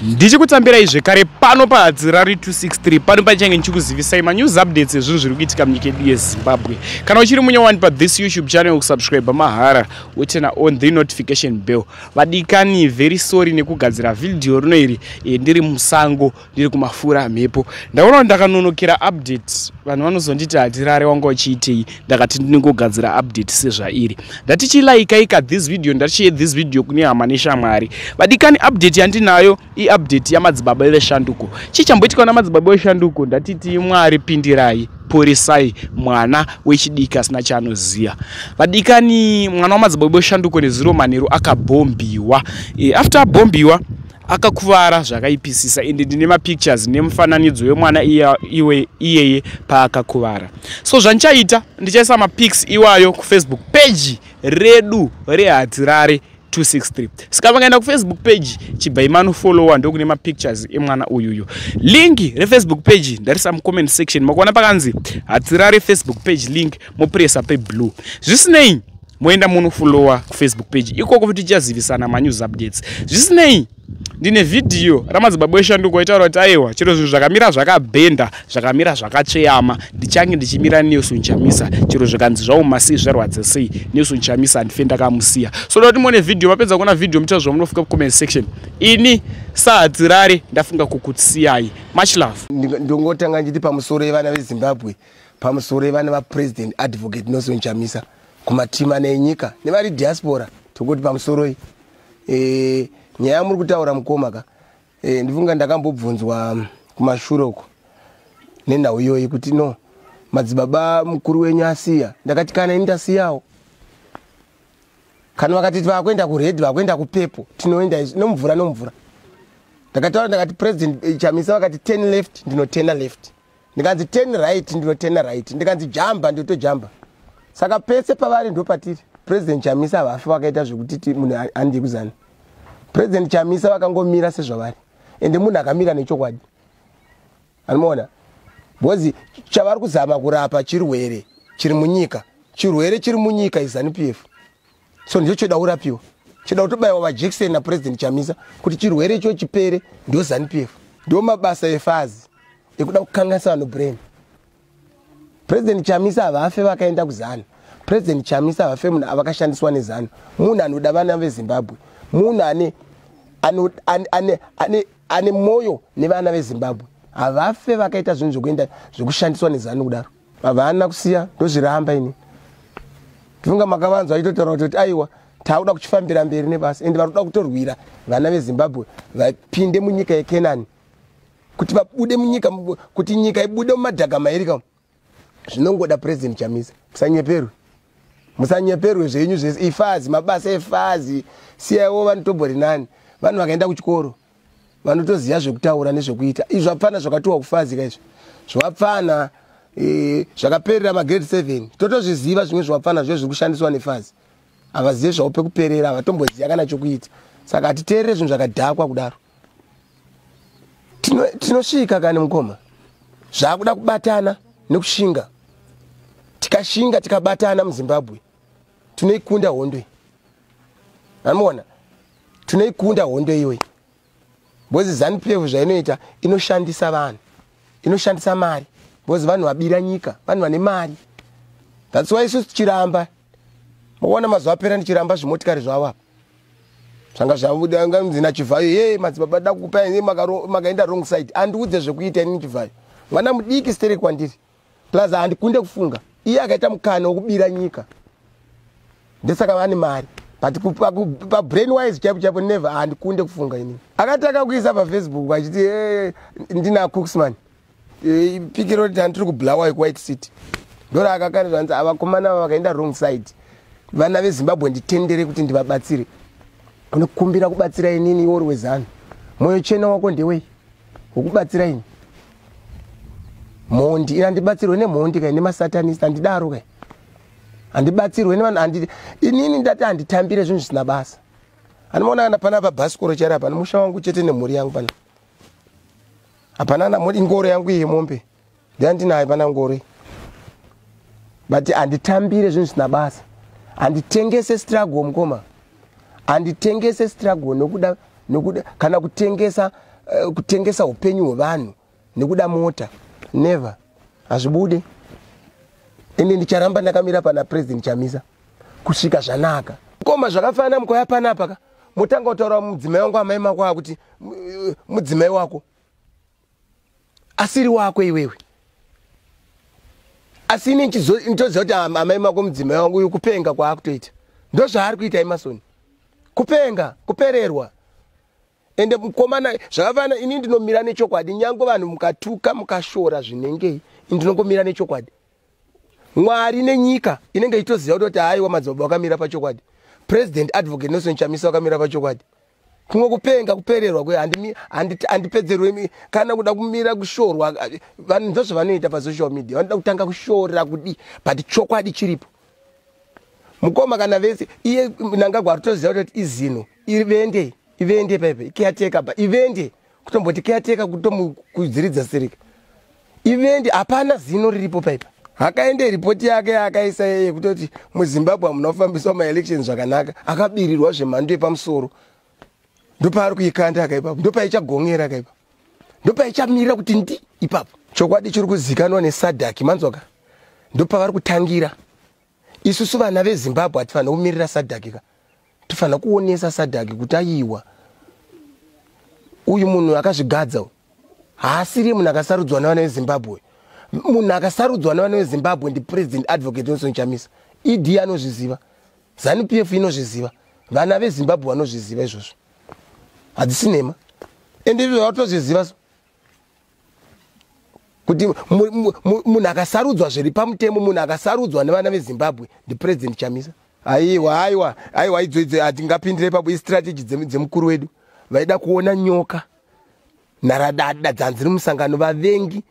Ndichikutambirai zvekare pano paHadzirari 263, pano pachange ndichikuzivisai manews updates ezvinhu zviri kuitika munyika yedu yeZimbabwe. Kana uchiri munyowani pathis YouTube channel, kusubscribe mahara, woturn on the notification bell. Vadikani, very sorry nekugadzira vhidhiyo rino iri ndiri musango, ndiri kumafura mhepo. Ndaona kuti ndakanonokera update, vanhu vanozonditi, "Hatirare, wanga uchiitei?" Ndakati ndinongogadzira update sezvairi. Ndatichilikaika this video, ndatichiye this video kune hama neshamwari. Vadikani, update yandinayo iupdate yamadzibaba veshanduko. Chichamboitika namadzibaba veshanduko? Ndatiti Mwari pindirai, poresai mwana wechidiki asina chaanoziva. Vadikani, mwana wamadzibaba veshanduko nezuro manheru akabhombiwa. After abhombiwa, akakuvara zvakaipisisa, ende ndine mapictures nemufananidzo wemwana iwe iyeye paakakuvara. So zvandichaita, ndichaisa mapics iwayo kuFacebook page redu reHatirare 263. Saka vakaenda kuFacebook page, chibvai manofollowa, ndokune mapictures emwana uyuyu. Link reFacebook page ndarisa mucomment section. Makuona pakanzi Hatirare Facebook page link, mopresa peblue. Zvisinei, moenda munofollowa kuFacebook page ikoko kuti tichazivisana manews updates. Zvisinei, ndine vhidhiyo ramadzibaba eshanduko aitaura kuti aiwa, chero zvinhu zvakamira zvakabhenda, zvakamira zvakatsveyama, ndichange ndichimira Nelson Chamisa. Chero zvikanzi zvaoma sei, zvarwadza sei, Nelson Chamisa handife ndakamusiya. So da kuti muone vhidhiyo. Mapedza kuona vhidhiyo, mutaura zvamunofunga kucomment section. Ini saHatirare ndafunga kukutsiyai. Much love. Ndongotanga nchiti pamusoro evana veZimbabwe, pamusoro evana vaPresident Advocate Nelson Chamisa kumatima nenyika nevari diaspora, tokuti pamusoroi. Nyaya yamuri kutaura, mukoma ka, ndifunga ndakambobvunzwa kumashure uko nenhau iyoyi kuti, "No, madzibaba mukuru wenyu asiya." Ndakati, "Kana ini ndasiyawo." Kana vakati vakuenda kured, vakuenda kupurple, tinoenda izvi nomvura nomvura. Ndakataura, ndakati President Chamisa vakati 10 left, ndinotena left. Ndikanzi 10 right, ndinotena right. Ndikanzi jamba, ndinotojamba. Saka pese pavari ndopatiri. President Chamisa havafi vakaita zvekuti munhu andi kuzana. President Chamisa vakangomira sezvavari, ende munhu akamira nechokwadi, anomaona, because chavari kuzama kurapa chirwere chiri munyika. Chirwere chiri munyika iZANU PF, so ndicho choda kurapiwa, choda kutobayiwa majekiseni naPresident Chamisa kuti chirwere icho chipere. Ndo ZANU PF, ndo mabasa eFAZ ekuda kukanganisa vanhu brain. President Chamisa havafe vakaenda kuZANU. President Chamisa havafe munhu vakashandiswa neZANU. Munhu anoda vana veZimbabwe, munhu ane mwoyo nevana veZimbabwe. Havafe vakaita zvinhu zvokuenda zvokushandiswa neZANU kudaro. Havana kusiya, ndozviramba ini. Ndifunga makavanzwa achitotaura kutoti, "Aiwa, taakuda kuchifambira mberi nebasa." Ende vari kuda kutorwira vana veZimbabwe vapinde munyika yeKenani, kuti vabude munyika, kuti nyika ibude mumadhaga mairi ka. Zvinongoda President Chamisa. Musanyeperwe, musanyeperwe zvenyu zvese. IFAZ, mabasa eFAZ, siyaiwo. Vanotobori nani, vanhu vakaenda kuchikoro, vanotoziva zvekutaura nezvekuita. Izvi zvapfana zvakatiwa kuFAZ ka, izvi zvavapfana zvakaperera magrade 7, totozviziva. Zvimwe zvavapfana zvo zviri kushandiswa neFAZ, havazive zvavo pekuperera, havatomboziva kana chokuita. Saka hatiteerere zvinhu zvakadhakwa kudaro. Tinosvika kani, mukoma. Zvakuda kubatana nekushinga. Tikashinga, tikabatana muZimbabwe, tinoikunda hondo iyi. Anoona, tinoikunda hondo iyoyi, because ZANU PF zvainoita, inoshandisa vanhu, inoshandisa mari, because vanhu vabira nyika, vanhu vane mari. That's why isusu tichiramba. Mukuona mazuva apera ndichiramba zvimotikari zvavo apa zvanga zvabuda naChivhayo. Ye, madzibaba da kukupa, makaenda wrong side. Andiudze zvekuita inini? Chivhayo mwana mudiki sterek kwandiri, plus handikunde kufunga. Iye akaita mukana wokubira nyika, ndesaka vane mari, but pabrain wise chaipo chaipo, never, handikunde kufunga inini. Akatanga kuisa paFacebook achiti ndina Cooksman pikiro kuti handiri kuBulawayo, kuWhite City. Ndora akakani zvanzi, "Avakomana ava vakaenda wrong side. Vana veZimbabwe, nditendere kuti ndivabatsire." Unokumbira kubatsira inini, iwe uri weZANU? Mwoyo chena wako ndewei wekubatsira ini, mhondi? Ina handibatsirwe nemhondi kai, nemasatanist. Handidaro kai, handibatsirwe nevanhu inini. Ndati handitambire zvinhu zvisina basa. Handimaona kana panapa bhasikoro chairi, hapana musha wangu chete nemhuri yangu pana, hapana na ingoro yangu yemombe ndeyandinayo pana ngoro, but handitambire zvinhu zvisina basa. Handitengese struggle, mukoma. Handitengese struggle nokuda kana kutengesa kutengesa upenyu hwevanhu nekuda mota. Never, hazvibude. Ende ndicharamba ndakamira pana President Chamisa kusvika zvanaka. Koma zvakafanana mukauya panapa ka, motanga kutaura mudzimai wangu, amai mako, akuti mudzimai wako asiri wako iwewe, asi ini nditoziva kuti amai mako mudzimai wangu. Uyu kupenga kwaakutoita, ndozvaari kuita Emmerson, kupenga, kupererwa. Ende mukomana, zvakafanana, ini ndinomira nechokwadi. Nyange vanhu mukatuka, mukashora zvinengei, ini ndinongomira nechokwadi. Mwari nenyika inenge itoziva kutoti haiwa, madzibaba vakamira pachokwadi, President Advocate Nelson Chamisa vakamira pachokwadi. Kumwe kupenga, kupererwa kwe handipedzerwe kana kuda kumira kushorwa. Vanhu ndozvavanoita pasocial media, vanoda kutanga kushora kudi, but chokwadi chiripo, mukoma. Kana vese iye Mnangagwa aritoziva kuti izino ivende, ivende paipa, icaretaker ba ivende, kutomboti caretaker, kutomukudziridza sirika ivende, hapana zino riripo paipa. Hakaende ripoti yake yaakaisa yeye kutoti muZimbabwe hamuna kufambiswa maelections zvakanaka, akabirirwa zvemhando yepamusoro. Ndopaari kuikanda akaipapo, ndopaichagongera akaipa, ndopaichamira kuti ndi ipapo. Chokwadi chiri kuzikanwa neSADC, manzwaka? Ndopavari kutangira. Isusu vana veZimbabwe hatifanira kumirira SADC ka, tofanira kuonesa SADC kuti aiwa, uyu munhu akazvigadza uyu haasiri munhu akasarudzwa nevana veZimbabwe. Munhu akasarudzwa nevana veZimbabwe ndiPresident Advocate Nelson Chamisa. ED anozviziva, ZANU PF inozviziva, vana veZimbabwe vanozviziva izvozvo, hadzisi nhema. Ende izvo vatozviziva so kuti munhu akasarudzwa zviri pamutemo, munhu akasarudzwa nevana veZimbabwe ndiPresident Chamisa. Aiwa, aiwa, aiwa, idzo idzo hatingapindire ipapo. Istrategy dzemukuru wedu, vaida kuona nyoka nharadada dzanziri musangano, vavengi,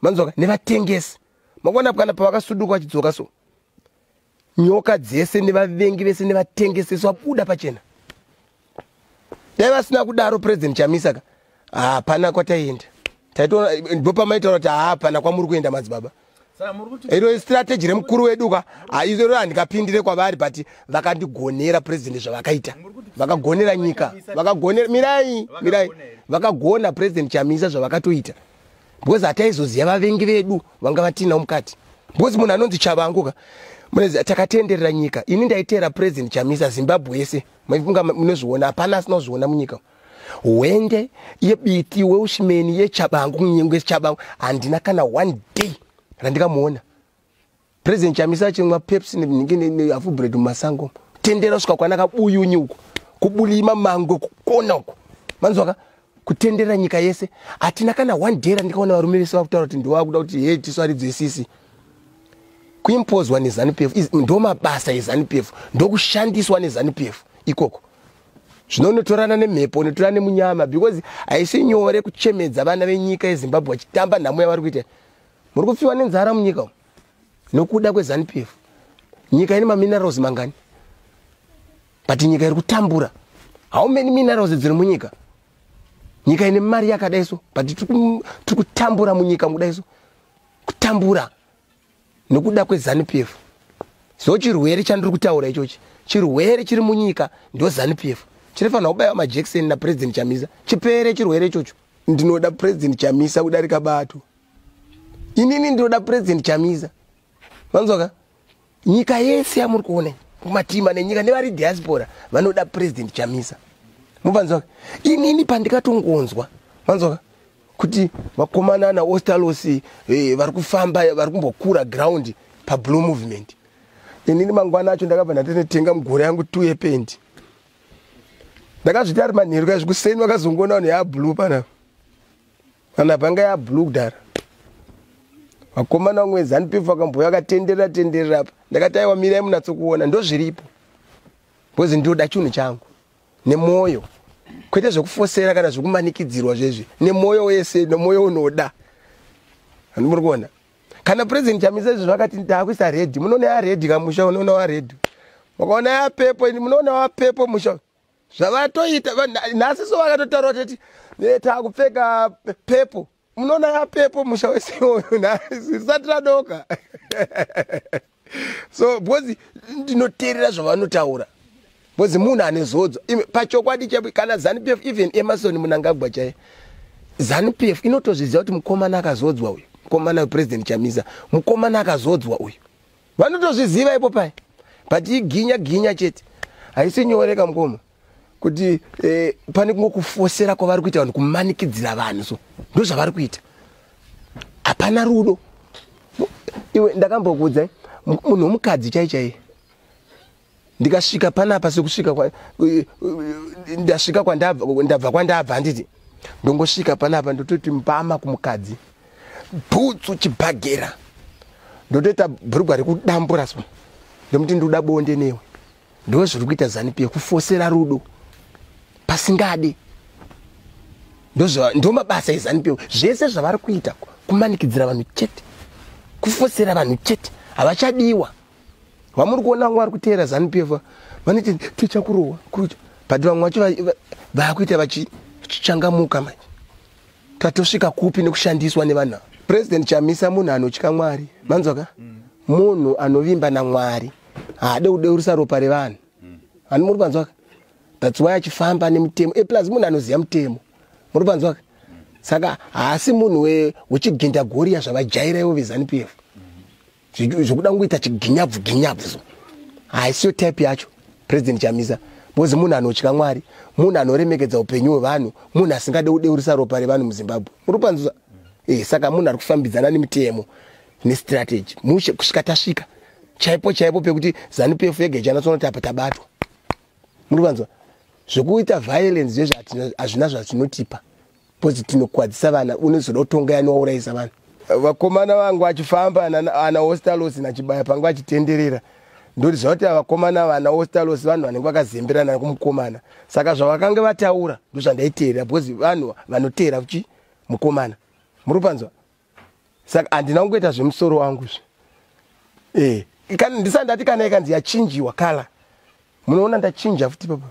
manzwaka, nevatengesi. Makuona kana pavakasuduka vachidzoka, so nyoka dzese nevavengi vese nevatengesi vese vabuda pachena. Dai vasina kudaro President Chamisa ka, hapana kwataienda. Taitoona ndopamaitaura kuti hapana kwamuri kuenda, madzibaba. Saka muri kuti Iro strategy remukuru wedu ka, iro handingapindire kwavari, but vakandigonera President zvavakaita, vakagonera nyika, vakagonera. Mirai, mirai, vakagona President Chamisa zvavakatoita, because hataizoziva vavengi vedu vanga vatinao mukati, because munhu anonzi Chavangu ka, munoziva takatenderera nyika. Ini ndaiteera President Chamisa Zimbabwe yese, maifunga munozviona, hapana asina kuzviona munyika. Hwende yeBiti, Welshman, yeChabangu, kunyengwe Chabangu, handina kana one day randikamuona President Chamisa achimwa Pepsi nenhingi nehalf bread mumasango. Tendera kusvika kwanaka Buyunyi uko, kubulima mangwe, kukona uko, manzwaka, kutendera nyika yese, hatina kana one day randikaona varume vese vakutaura kuti ndovakuda kuti he tiswaridzwe sisi kuimpozwa neZANU PF. Ndo mabasa eZANU PF, ndokushandiswa neZANU PF ikoko. Zvinonotorana nemhepo, unotorana nemunyama, because haisi nyore kuchemedza vana venyika yeZimbabwe vachitamba nhamo yavari kuita. Muri kufiwa nenzara munyika umu nokuda kweZANU PF. Nyika ine maminerals mangani, but nyika iri kutambura. How many minerals dziri munyika? Nyika ine mari yakadai so, but tiri kutambura munyika mukudai so, kutambura nokuda kweZANU PF. So chirwere chandiri kutaura ichochi, chirwere chiri munyika ndo ZANU PF, chinofanira kubayiwa majekiseni naPresident Chamisa, chipere chirwere ichocho. Ndinoda President Chamisa kudarika bato. Inini ndinoda President Chamisa, vanzwaka? Nyika yese yamuri kuona kumatima nenyika nevari diaspora vanoda President Chamisa, muvanzwaka? Inini pandikatongonzwa, vanzwaka, kuti vakomana naOstallos vari kufamba, vari kumbokura ground pablue movement, inini mangwana acho ndakabva ndatinotenga mugore yangu tu yependi. Ndakazviti ari manheru kaizvi, kuseni vakazongoona vanhu yablue panapa, panapa anga yablue kudhara. Vakomana vamwe veZANU PF vakambouya vakatenderera tenderera apa, ndakati aiwa, mirai munatsokuona ndozviripo, because ndinoda chinhu changu nemwoyo, kwete zvekufosera kana zvekumanikidzirwa zvezvi, nemwoyo wese, nemwoyo unoda. Handimuri kuona kana President Chamisa izvo zvakati ndaakuisa red, munoona yared kamusha, unoona wared, makaona yapurple, munoona wapurple musha. Zvavatoita nhasi so, vakatotaura kutoti taakupfeka purple, munoona yapurple musha wese iwoyo nhasi risati radoka. So because ndinoteerera zvavanotaura. Because munhu ane zodzo pachokwadi chaipo, kana ZANU PF, even Emmerson Mnangagwa chaiye, ZANU PF inotozviziva kuti mukomana akazodzwa uyu, mukomana wePresident Chamisa, mukomana akazodzwa uyu. Vanotozviziva ipo pai, but iginya ginya chete. Haisi nyore kamukoma kuti pane kungokufosera kwavari kuita vanhu, kumanikidzira vanhu. So ndo zvavari kuita, hapana rudo. Iwe, ndakambokuudzai, munhu womukadzi chai chaiye, ndikasvika panapa sekusvika ndasvika kwandabva, ndabva kwandabva, handiti? Ndongosvika panapa, ndototi mbama kumukadzi, bhutsu chibhagera, ndotoita bhurugwa rekudambura, so ndomuti ndoda bonde newe. Ndo zviri kuita ZANU PF, kufosera rudo pasingade. Ndo mabasa eZANU PF. Zvese zvavari kuita kumanikidzira vanhu chete, kufosera vanhu chete. Havachadiwa. Vamuri kuona vamwe vari kuteera ZANU PF vanoti tichakurohwa kurucha, but vamwe vacho vakuita vachichangamuka manje. Tatosvika kupi nekushandiswa nevanhu ava? President Chamisa munhu anotya Mwari, manzwaka? Munhu anovimba naMwari, haade kudeurisa ropa revanhu. Hani muri panzwaka? That's why achifamba nemutemo. Plus munhu anoziva mutemo, muri panzwaka? Saka haasi munhu wechigindagoriya zvavajaira ivo veZANU PF, zvokuda kungoita chiginyabvu ginyabvu. So haisiyo type yacho President Chamisa, because munhu anotya Mwari, munhu anoremekedza upenyu hwevanhu, munhu asingade kudeurisa ropa revanhu muZimbabwe. Muri kupanzwa? Saka munhu ari kufambidzana nemitemo nestrategy mushe kusvika tasvika chaipo chaipo pekuti ZANU PF yega ichanatsoona kuti apa tabatwa. Muri kupanzwa? Zvekuita violence zvezvo hazvina zvatinotipa, because tinokwadzisa vana. Unozoda kutonga yani waurayisa vanhu? Vakomana vangu vachifamba ana Ostalos nachibaya pangu vachitenderera, ndoti zvauti vakomana vana Ostalos vanhu vanenge vakazemberana kumukomana. Saka zvavakange vataura ndozvandaiteerera, because vanhu vanoteera kuchi mukomana. Muri kupanzwa? Saka handina kungoita zvemusoro wangu zve. Ndisati ndati kana ikanzi yachinjiwa colour, munoona ndachinja futi papa.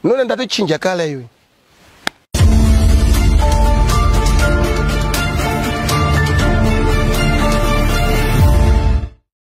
Munoona ndatochinja colour iyoyi.